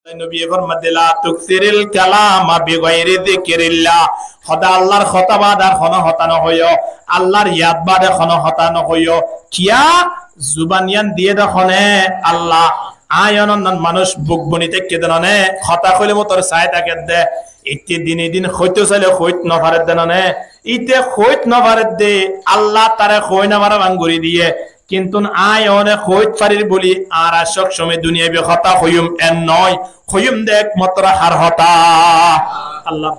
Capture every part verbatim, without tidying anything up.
Nobiye formadde, "La tuksiril kalama bigairi zikirillah." Hóde Allar hotá bade ar hono hotá no hoiyó, Allar yad bade hono hotá no hoiyó. Kiyá? Zuban yián diyé de hone? Allah. Aññí ononnan manúc buk boni táikke de none, hotá hoile motor sai táke de. Itte dine din hoito saile hoit no fare de none. Ite hoit no fare de, Allah tare hoi no fare bang gori diye. Kintu aññí one hoit farir buli añára sob somoi duniyabi hotá hoiyum en noi, hoiyum de ekmatro har hotá. Allah.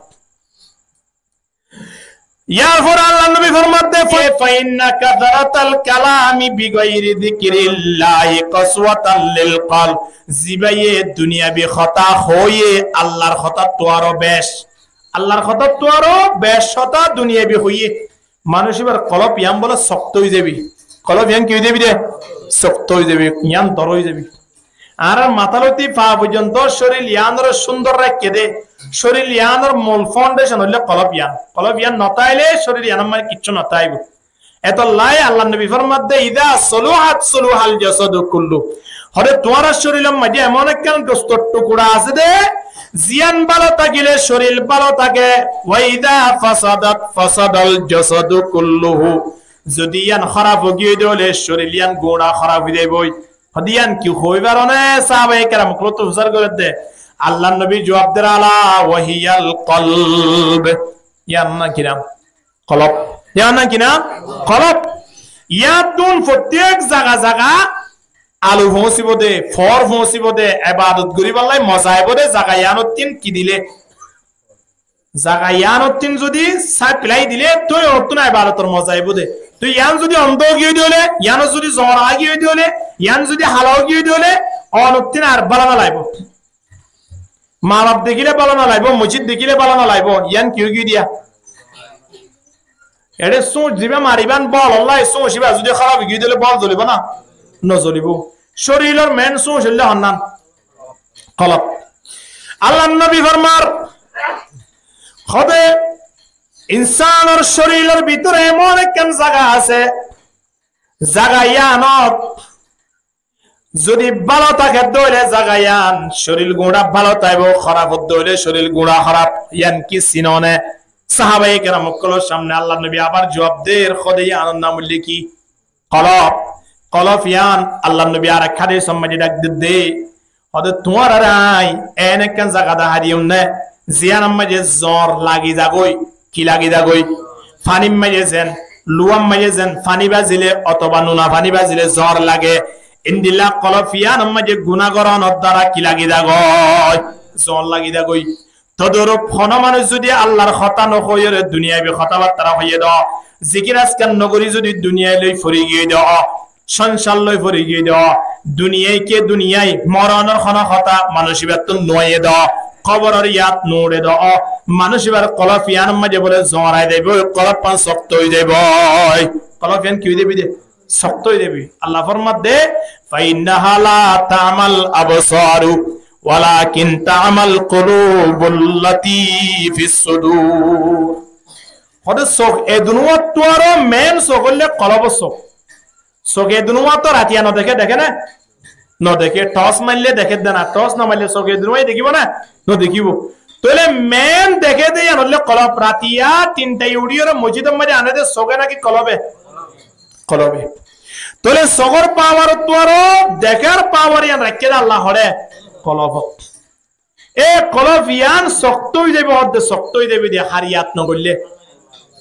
Yar fore Allar nobi formadde, "Fa inna kasratal kalami bigairi zikrillahi kaswatan lil kalb." Zibaye duniyabi hotá hoiye Allar hotáttu aró bec, Allar hotáttu aró bec hotá duniyabi hoiye. Manúc ibar kolob yián bole sokto ói zabi. Kolob yián ki ói zabi de? Sokto ói zabi. Yián dor ói zabi. Añárar matá lóti fa foijjonto córil yiánore cúndor raikké de. Córil yiánor mul foundation óilde kolob yián. Kolob yián no táile córil yiánor maze kiccú no táibo. Etollá Allar nobi formadde, "Iza soluhat soluhal jasadu kullu." Hóde tuáñrar córilor maze emon ekkán gostor tukura asé de, ziyán bála tákile córil bála táke, "Wa iza fasadat fasadal jasadu kulluhu." Zodi yián hóraf ói giyé de óile córil yián guñça hóraf ói zaiboi. Hóde yián ki hoi faro né? Sahabaye keram ókkole fusár gorér de. Allar nobi juab der, "Ala wa hiyal kalb." Yián naki na? Kolob. Yián naki na? Kolob. Yiáttun fottíek zaga zaga alu foóñsibo de, foór foóñsibo de, ebadot goríballa moza aibo de, zaga yiánottún ki dile? Zaga yiánottún zodi sáf filai dile, toi onottún ebadotor moza aibo de. Toi yián zodi ondó ói giyé de óile, yiánot zodi zor a giyé de óile, yián zodi hala ói giyé de óile, onottún ar bála no laibo. Mabaf dekíle bála no laibo, mosjid dekíle bála no laibo, yián ki ói giyé diya? Eçé súñc zibá mariban bol olla, e súñc ibá zodi hóraf ói giyé de óile bol zolibo na? No zolibo. Córilor main súñc óilde honnán? Kolob. Allar nobi formar, hóde insánor córilor bútore emon ekkán zaga asé, zaga yiánot zodi bála táke de óile zaga yián córil guñça bála táibo, hóraf ói de óile córil guñça hóraf. Yián ki sino né? Sahabaye keram ókkolor samne Allar nobi abar juab der, hóde yiánor nam óilde ki? Kolob. Kolob yián Allar nobi ar ek hádisor maze dhak der de. Hóde tuáñrare aññí en ekkán zaga dahái diyum né, ziyánor maze zor lagi zagói. Ki lagi zagói? Fanir maze zen, luwar maze zen fani bazile otoba nuna fani bazile zor lage, endilla kolob yiánor maze guná gorónor dara ki lagi zagói? Zor lagi zagói. Todorup hono manúc zodi Allar hotá no hoiyóre duniyabi hotábattára hoiyé de, zikir askar no gorí zodi duniyai loi fori giyé de, sonsar loi fori giyé de, duniyai ke duniyai, moronor hono hotá manúc ibattún no aiyé de, koboror yad no uçé de, manúc ibar kolob yiánor maze bole zor ai zaibo, kolob yián sokto ói zaibo. Kolob yián ki ói zaibo de? Sokto ói zaibo. Allah formadde, "Fa innaha la ta'mal absaru, walakin ta'mal qulubul lati fis sudur." Hóde suk e duniyattu aró main suk óilde kolobor suk. Suk e duniyattu ratiya no deké, deké né? No deké. Tos maille deké de na, tos no maille suk e duniyat dekibo né? No dekibo. Tóile main deké de yián óilde kolob. Ratiya tintai uçíyore mosjidor maze ané de suke naki kolobe? Kolobe. Tóile sukor pawar ottu aró dekár pawar yián raikké de Allah hoçé? Kolobot. E kolob yián sokto ói zaibo, hóde sokto ói zaibo de, har yad no goille,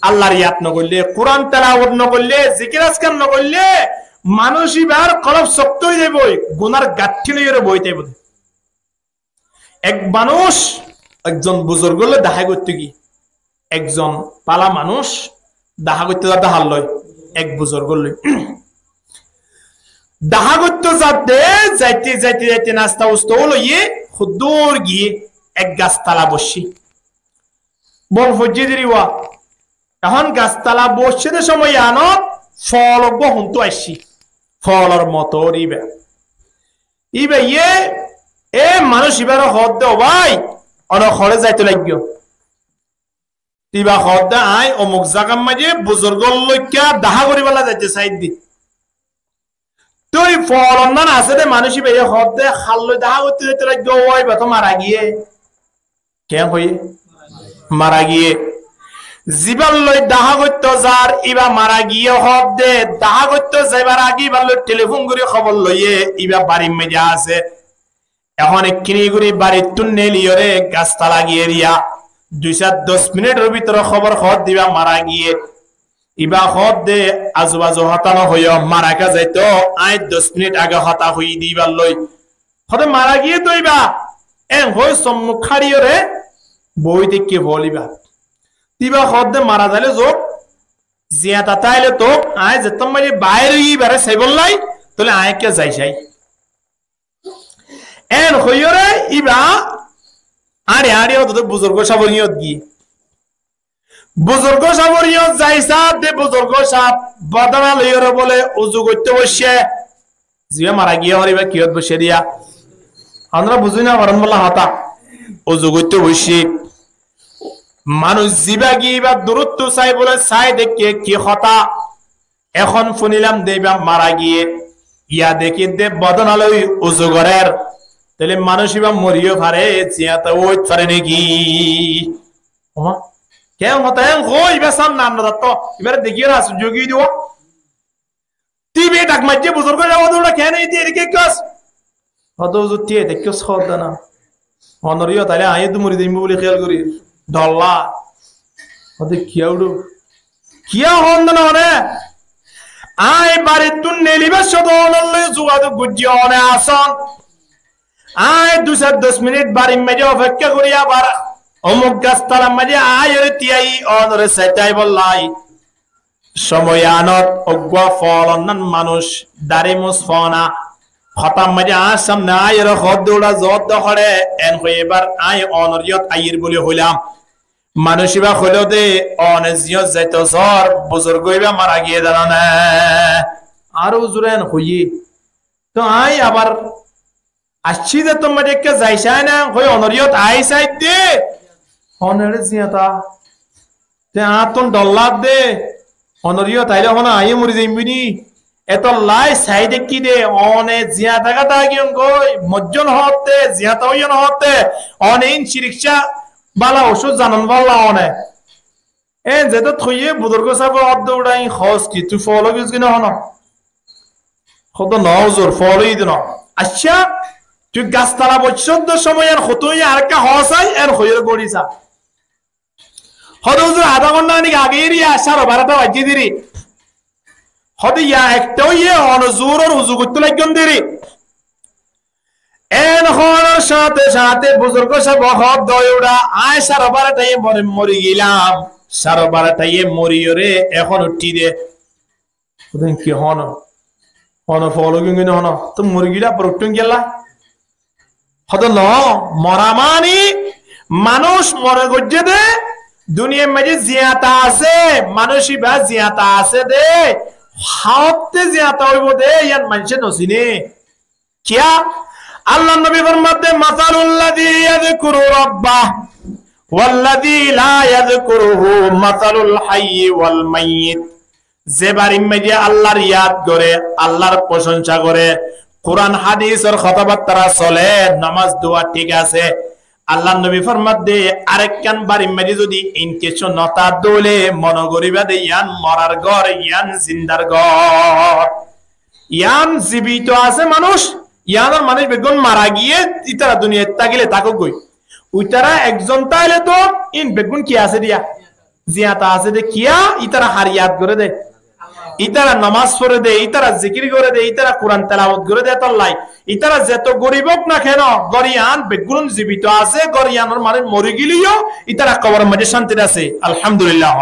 Allar yad no goille, Kuran telawot no goille, zikir askar no goille, manúc ibar kolob sokto ói zaibo, gunar gaththi loiyore boi táibo de. Ek manúc ekzon buzurgor loi dahá goittó giyé, ekzon bála manúc dahá goittó zadde hár loi, ek buzurgor loi. Dahá goittó zadde, zaite, zaite, zaite, nasta usta ó loiye, hoddúr giyé, ek gastala boiccé. Bol foijjé de íba. Ehón gastala boiccé de somoi yiánot fol uggúa hontú aiccé. Folor moto íba. Íbaye e manúc íbare hoódde, "Ó bái, one hoçé zaito laiggó?" Íba hoódde, "Aññí omuk zagar maze buzurgor lói dahá goríbolla zaito saidde." Toi foolonnán asé dé manúic íbaye hoódde, halloi dahá goittó zaitó laiggé, ó íba to mara giyé. Keén hoiyé? Mara giyé. Zibálloi dahá goittó zar, íba mara giyé hoódde, dahá goittó zaibar age íballoi telefón gorí hóbor loiyé, íba barir maze asé. Ehón ekkíni gorí barittún neeliyóre gastala giyé riya, dui sair dos minitor bútore hóbor hoódde íba mara giyé. Íba hoódde azubazu hotá no hoiyó, mara ká zaito, aññí dos minit age hotá hoiyí dé íballoi. Hoódde mara giyé to íba, en hoói sommuk háñçiyóre boói táikke fool íba. Íba hoódde mara zaile zouk, ziyata táile touk, aññí zettót maze baáir óiyi íbare saibólla, tóile aññí ekká zai sai. En hoiyóre íba áñçi áñçi ódde buzurgó sábor yíñot giyé. Buzurgó sábor yíñot zai saádde buzurgó sáb bodóna loiyóre bóle uzu goittó boiccé. Zibá mara giyé hoór íba kiyót boiccé diya? Onora buzí no farón bólla hotá. Uzu goittó boiccé. Manúic zibá giyé íba durúttu sai bóle sai deikké ki hotá. Ehón fúnilam dé íba mara giyé, yá dekí dé bodóna loi uzu gorér, tóile manúic íba moriyó faré, ziyata óit faré néki? Óma, keén hotá en hoó, íba sámne ar no zattó, íbare dekíyóre asóijjo ói giyói dé. Te íba dhak maijjé, buzurgó sáb, hoódde, "Keén ede, ede kiyá?" Hoódde, "Uzur, tui ede kiyá?" Hoódde, "Na." Onor yót aile aññí edún mori zaiyum buli kéyal gorí. Dholla. Hoódde, "Kiyá uçó? Kiyá?" Hoódde, "Na, one." Aññí barittún neelibár sóde onor loi zugazug goijjí, one asón. Aññí dui sair dos minit barir maze ofekká gorí abar omuk gastalar maze aññí ore tiyai onore saité aibólla. Cómoi anót uggúa foolonnán manúic darí mus foóna hotár maze añár sámne aiyóre hoódde uçá zoódde hoçé, en hoiyé ebar aññí onor yót aiyír buli hoilám. Manúic íba hoiló dé, one ziyót zaito soór, buzurgó íba mara giyé de noné. Añáre uzure en hoiyé. Tóu aññí abar aiccí de, tóu maze ekká zai sai na, hoi onor yót aái saidde, one ere ziyata. Te añáttun dholla de, onor yót aile hone aññí mori zaiyum buli. Etollá sai deikké de, one ziyata ká tákiyum goi, moijjó no hoótte, ziyata óiyo no hoótte, one ín cirik cá bála ocúd zanon bála one. En zetót hoiyé buzurgó sábe hoódde uçá, ín hoós ki, tui fool ói giyós goi né honó? Hoódde noó uzur, fool óiyi de noó. Accá, tui gastala boiccós de cómoi en hotó óiye arekká hoó sai, en hoiyóre góri sa. Hoódde uzur, adá gonthá hánik age eri, cáre barota baijjé deri. Hoódde yá ekta óiye, one zuhuror uzu goittó laiggón deri. En hoónor cáñte cáñte buzurgó sábe hoódde uçá, aññí cáre barota ye mori, mori gilám, cáre barota ye moriyóre ehón uiththí de. Hoódde ki honó? Honó fool ói giyum goi né honó? Tóu mori gilá, abar uiththúm kiyólla? Hoódde noó, mora mani manúic mone goijjé de, duniyair maze ziyata asé, manúic íba ziyata asé de, hoótte ziyata óibo de, yían maincé no siné. Kiyá? Allar nobi formadde, "Masalul lazi yazkuru rabbah wal lazi la yazkuruhu masalul hayyi wal mayyit." Ze barir maze Allar yad goré, Allar fosonca goré, Kuran hadisor hotábattára solé, nomás duwa thík asé, Allar nobi formadde, arekkán barir maze zodi in kessú no táke dóile, mone goríba de yían morar gór, yían zindar gór. Yían zibito asé manúic, yíanor manúic beggún mara giyé, ítara duniyait tákile tákok goi. Uitara ekzon táile toó ín beggún ki asé diya? Ziyata asé de. Kiyá? Ítara har yad goré de. Ítara nomás foré de, ítara zikir goré de, ítara Kuran telawot goré de, étollá. Ítara zeto gorib ók na keno, gór yían beggún zibito asé, gór yíanor manúic mori gilé yó, ítara koboror maze cántit asé. Alhamdulillah.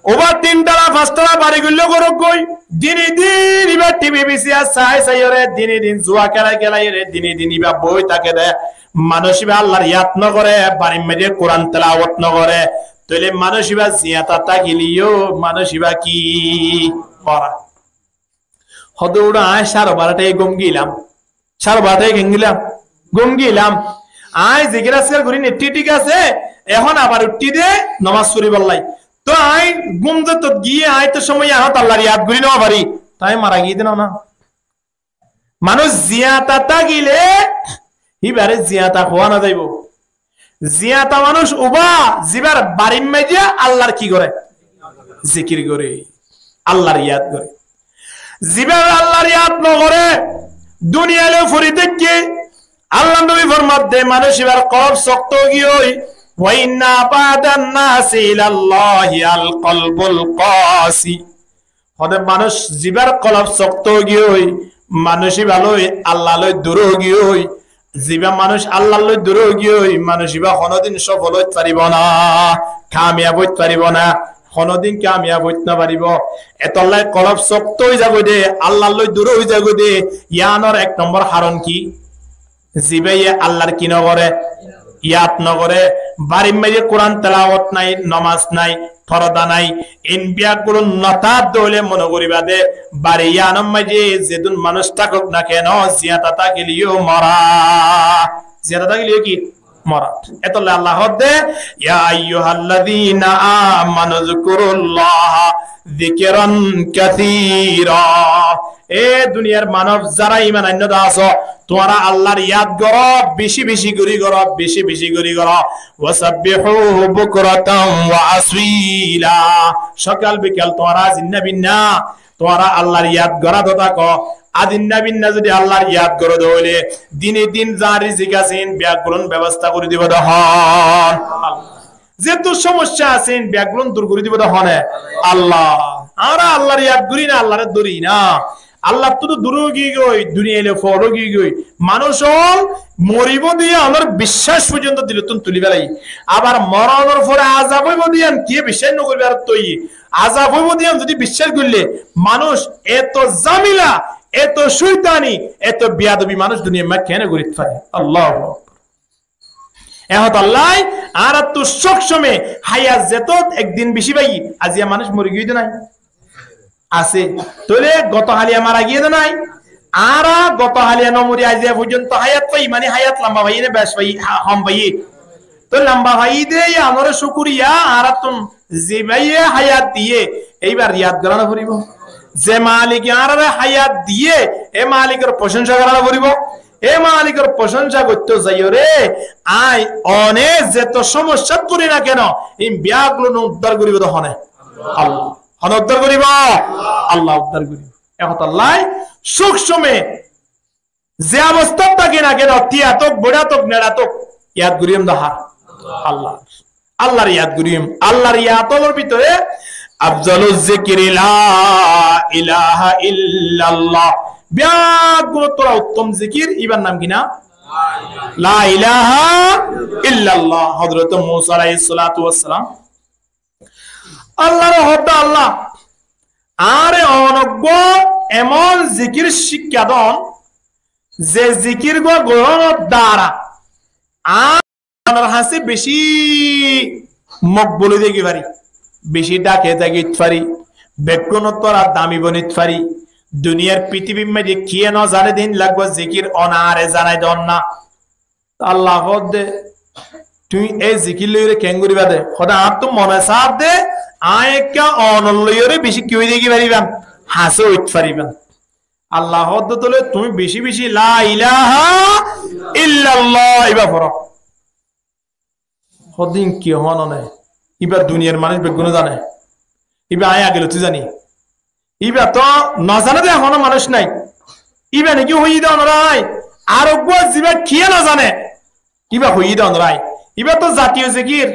Uba tin tala, fañs tala bari goillé gorok goi, dine din iba T V B C R sai saiyóre, dine din zuwa kélai kélaiyóre, dine din iba boi táke de. Manúic iba Allar yad no goré, barir maze Kuran telawot no goré, tóile manúic iba ziyata tákile yó, manúic iba ki? Mora. Hoódde uçá aññí cáre barota ye gúm gilám. Cáre barota ye keén gilám? Gúm gilám. Aññí zikir askar gorí niththí, thík asé, ehón abar uiththí de nomás foribálla. Tóu aññí gúm zetót giyé aññí tóu cómoi yíanot Allar yad gorí no fari. Tóu aññí mara giyí de noó na? Manúic ziyata tákile íbaré ziyata hoó no zaibou. Ziyata manúic uibá zibár barir maze Allar ki goré? Zikir goré, Allar yad goré. Zibá Allar yad no goré, duniyai loi fori táke. Allar nobi formadde manúic íbar kolb sokto óigiyoi, "Wa inna ab'adan nasi ilallahi al qalbul qasi." Hóde manúic zibár kolb sokto óigiyoi, manúic íba loi Alla loi dur óigiyoi, zibá manúic Allar loi dur óigiyoi, manúic íba honodin sofol óit faribó na, kamiyab óit faribó na, honodin kamiyab óit no faribó. Etollá kolb sokto ói zagói de, Allar loi dur ói zagói de, yíanor ek nombor haron ki? Zibáye Allar ki no goré? Yad no goré. Barir maze Kuran telawot nai, nomaz nai, forda nai. In beggún no tákde óile mone goríba de, bari yíanor maze zedún manúic tákok na keno, ziyata tákileyó mora. Ziyata tákileyó ki? Mora. Etollá Alla hoódde, "Ya ayyuhallazina amanu zkurullaha zikran kasira." E duniyar manob, zara iman ainno de asó, tuáñra Allar yad goró, beci beci gorí goró, beci beci gorí goró. "Wasabbihuhu bukratan wa asila." Sokal bikal tuáñra zinna binna tuáñra Allar yad gorá dóta ko. Adinna binna zodi Allar yad goró dóile, dine din za rizik asé, beggún bebosta gorí dibo dé hone? Zeto somossa asé, beggún dur gorí dibo dé hone? Allah. Añára Allar yad gorí na, Allaré dóri na. Allattú dur ói giyói, duniyai loi fór ói giyói. Manúic ól moribó dé yíanor biccác foijjonto dilottún tulí félaiye. Abar moronor fore azab óibo dé yían kiyé biccác no goríbar toi. Azab óibo dé yían zodi biccác goille, manúic eto zamela, eto cóitani, eto beyadobi manúic duniyar maze kene gorí fare? Allahu Akbar. E hotálla añárattú sób somoi háyat zetót ek din beci faiyí, aijja manúic mori giyói dé nái? Asé. Tóile goto háliya mara giyé dé nái? Añára goto háliya no mori aijja foijjonto háyat faiyí, mani háyat lamba faiyí né bec faiyí, ha-, hom faiyí? Tói lamba faiyí dé, yíanor cúkuriya añárattún zibáye háyat diyé, íbar yad gorá no foribó? Ze malike añárare háyat diyé, e malikor focónsa gorá no foribó? E malikor focónsa goittó zaiyóre, añí one zeto somossát fori na keno, in beggún uddár goríbo dé hone? Allah. Hone uddár goríbo? Allah uddár goríbo. E hotálla sób somoi ze obostát táki na keno, tiya tók, bura tók, nera tók, yad goríyum dé hár? Allah. Allar yad goríyum. Allar yad ólor bútore afzaluz zikri la ilaha illallah. Beggúnottú uttom zikir, íbar nam ki nam? La ilaha illallah. Hozrot Musa aláihis salatu wassalam Allaré hoódde, Allah, añáre onoggúa emon zikir cíkka don, ze zikir gúa gorónor dara añí onor hañsé beci mokbul ói zagói fari, beci dhake zagói fari, beggúnottú dami boni fari, duniyar fitibir maze kiyé no zane dé ín laggúa zikir one añáre zanai don na. Allah hoódde, tuñí e zikir loiyóre keén goríba dé? Hoódde, añáttu mone saádde, añí ekká onor loiyóre beci ki ói zagói faribán, hañsé ói faribán. Allah hoódde, tóile tuñí beci beci la ilaha illallah íba foró. Hoódde, ín ki hoón one? Íba duniyar manúic beggúne zane. Íba añí age lóti zani. Íba to no zane dé honó manúic nái. Íba niki hoiyé dé onorái? Ar uggúa zibá kiyé no zane, íba hoiyé dé onorái. Íba to zatiyo zikir.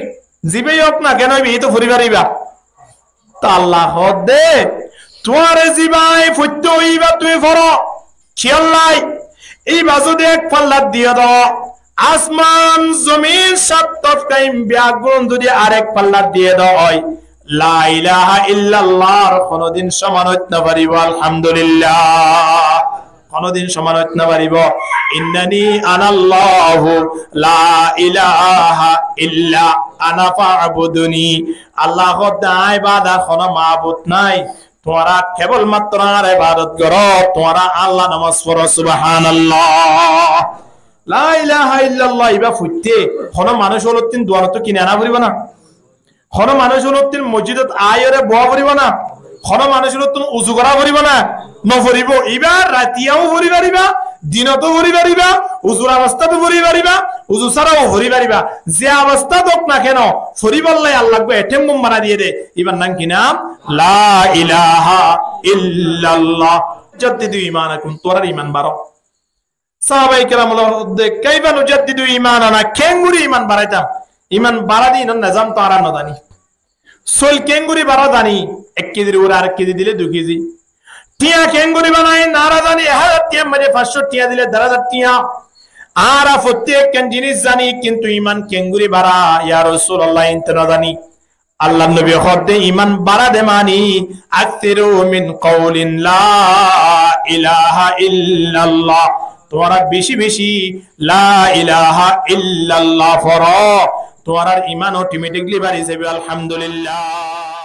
Zibá yók na keno, íba yé to fori fare íba. To Allah hoódde, tuáñre zibá añí foittó hoiyí íba tuñí foró. Kiyólla? Íba zodi ek fallat diyé do, asman zomin sát tobka ín beggún zodi arek fallat diyé do ói, la ilaha illallah ar honodin soman óit no faribó, alhamdulillah. Honodin soman óit no faribó. Innani anallahu la ilaha illa ana fa'buduni. Allah hoódde, añí bada honó mabud nái. Tuáñra kebol mattor añár ebadot goró, tuáñra Allah nomaz foró, subhanallah. La ilaha illallah íba foitté honó manúic ólottún duanottú kine ana foribó na? Honó manúic ólottún mosjidot aiyóre boá foribó na? Hono manúicottún uzu gorá foribó né? Noforibó. Ibá ratiyáu fori faribá, dinotou fori faribá, uzur obostáttou fori faribá, uzu sáraou fori faribá. Ze obostát ók na keno, foribálla Allaye eggúa ethémmum banai diyé dé. Ibár nam ki nam? La ilaha illallah. Jaddidu imanakum, tuáñrar iman baró. Sahabaye keram ókkole hoódde, "Kaifa nujaddidu imanana?" Keéngorí iman baráitam? Iman bará de inor nezam to añára nozaní. Sóil keéngorí bará zaní, ek kezi uore arek kezi dile dui kezi. Tiañ keéngorí banai añára zaní, ek házar tiañr maze fañs cót tiañ dile der házar tiañ. Añára fottí ekkán zinis zaní, kintu iman keéngorí bará, ya Rosulallah, ín to nozaní. Allar nobi hoódde iman bará de mani, "Akthiru min qawlin la ilaha illallah." Tuáñra beci beci la ilaha illallah foró. Tuáñrar iman automatically bari zaibo, alhamdulillah.